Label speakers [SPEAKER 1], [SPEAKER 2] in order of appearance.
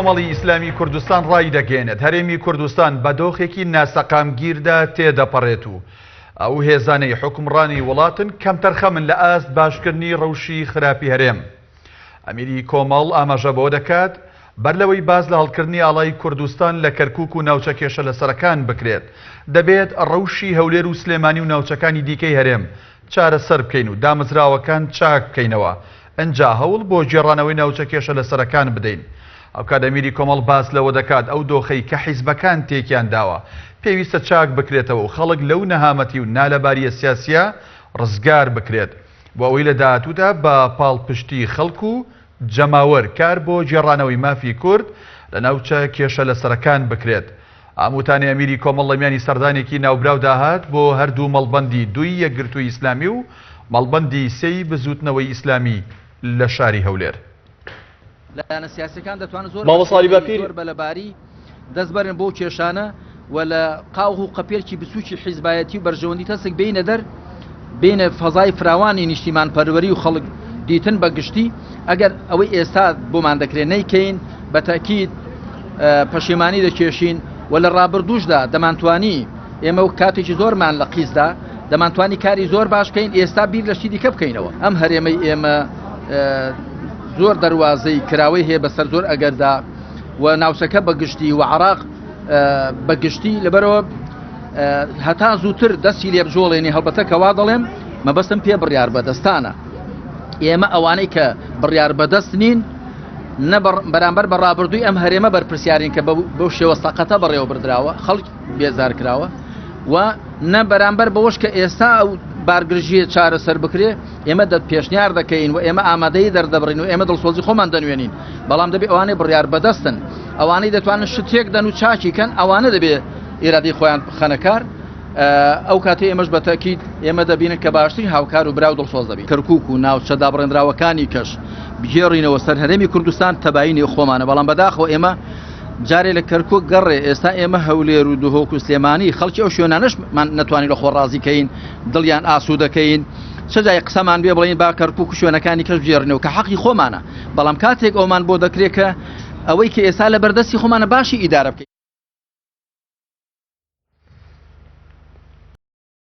[SPEAKER 1] کۆمەڵی ئیسلامی کوردستان ڕایدەگەیەنێت، هەرێمی کوردستان بە دۆخێکی ناسەقامگیردا تێدەپەڕێت و ئەو هێزانەی حوکمڕانی وڵاتن کەمتەرخەمن لە ئاست باشکردنی ڕەوشی خراپی هەرێم. ئەمیری کۆمەڵ ئاماژە بەوە دەکات، بەر لەوەی باس لە هەڵکردنی ئاڵای کوردستان لە کەرکوک و ناوچە کێشە لەسەرەکان بکرێت، دەبێت ڕەوشی هەولێر و سلێمانی و ناوچەکانی دیکەی هەرێم چارەسەر بکەین و دامەزراوەکان چاک بکەینەوە، ئنجا هەوڵ بۆ گێڕانەوەی ناوچە کێشە لەسەرەکان بدەین. هاوکات ئەمیری کۆمەڵ باس لەوە دەکات ئەو دۆخەی کە حیزبەکان تێکیان داوە پێویستە چاک بکرێتەوە و خەڵک لەو نەهامەتی و نالەبارییە سیاسییە ڕزگار بکرێت بۆ ئەوەی لە داهاتوودا بە پاڵپشتی خەڵک و جەماوەر کار بۆ گێڕانەوەی مافی کورد لە ناوچە کێشە لەسەرەکان بکرێت. ئەم وتانەی ئەمیری کۆمەڵ لە میانی سەردانێکی ناوبراودا هات بۆ هەردوو مەڵبەندی دووی یەکگرتووی ئیسلامی و مەڵبەندی سێی بزووتنەوەی ئیسلامی لە شاری هەولێر.
[SPEAKER 2] لایەنە سیاسیەکان دەتوانن زۆر
[SPEAKER 3] مامۆستا عەلی باپیر.
[SPEAKER 2] زۆر بە لەباری دەست بەرن بۆ کێشانە و لە قاوغ و قەپێلکی بچووکی حیزبایەتی و بەرژەوەندی تەسک بێینە دەر بێینە فەزای فراوانی نیشتیمان پەروەری و خەڵک دیتن بە گشتی ئەگەر ئەوەی ئێستا بۆمان دەکرێت نەیکەین بە تەکید پەشیمانی دەکێشین و لە ڕابردووشدا دەمانتوانی ئێمە و کاتێکی زۆرمان لە قیزدا دەمانتوانی کاری زۆر باش بکەین ئێستا بیر لە شتی دیکە بکەینەوە ئەم هەرێمەی ئێمە زۆر دەروازەی کراوەی هەیە بەسەر زۆر ئەگەردا و ناوچەکە بە گشتی و عراق بە گشتی لەبەرەوە هەتا زووتر دەستی لێ بجۆڵێنی هەڵبەتە کەوا دەڵێم مەبەستم پێ بڕیار بەدەستانە ئێمە ئەوانەی کە بڕیار بەدەست نین نە بەرامبەر بە ڕابردووی ئەم هەرێمە بەرپرسیارین کە بەو شێوە سەقەتە بەڕێوە بردراوە خەڵک بێزار کراوە و نە بەرامبەر بەوەش کە ئێستا ئەو بارگرژیە چارەسەر بکرێ ئێمە دە پێشنیار دەکەین و ئێمە ئامادەی دەردەبڕین و ئێمە دڵسۆزی خۆمان دەنوێنین بەڵام دەبێ ئەوانەی بڕیار بەدەستن ئەوانەی دەتوانن شتێک دەن و چاکی کەن ئەوانە دەبێ ئیرادەی خۆیان بخەنە کار ئەو کاتەی ئێمەش بە تەئکید ئێمە دەبینن کە باشترین هاوکار و برا و دڵسۆز دەبین. کەرکوک و ناوچە دابڕێندراوەکانی کەش بگێڕینەوە سەر هەرێمی کوردستان تەبایی نێو خۆمانە بەڵام بەداخەوە ئێمە جارێ لە کەرکوک گەڕێ ئێستا ئێمە هەولێر و دهۆک و سلێمانی خەڵکی ئەو شوێنانەشمان نەتوانین لە خۆ ڕازی کەین دڵیان ئاسوودەکەین چ جای قسەمان بێ بڵێین با کەرکوک و شوێنەکانی کەش بگێڕینەوە کە حەقی خۆمانە بەڵام کاتێک ئەومان بۆ دەکرێت کە ئەوەی کە ئێستا لە بەردەستی خۆمانە باشی ئیدارە بکەین.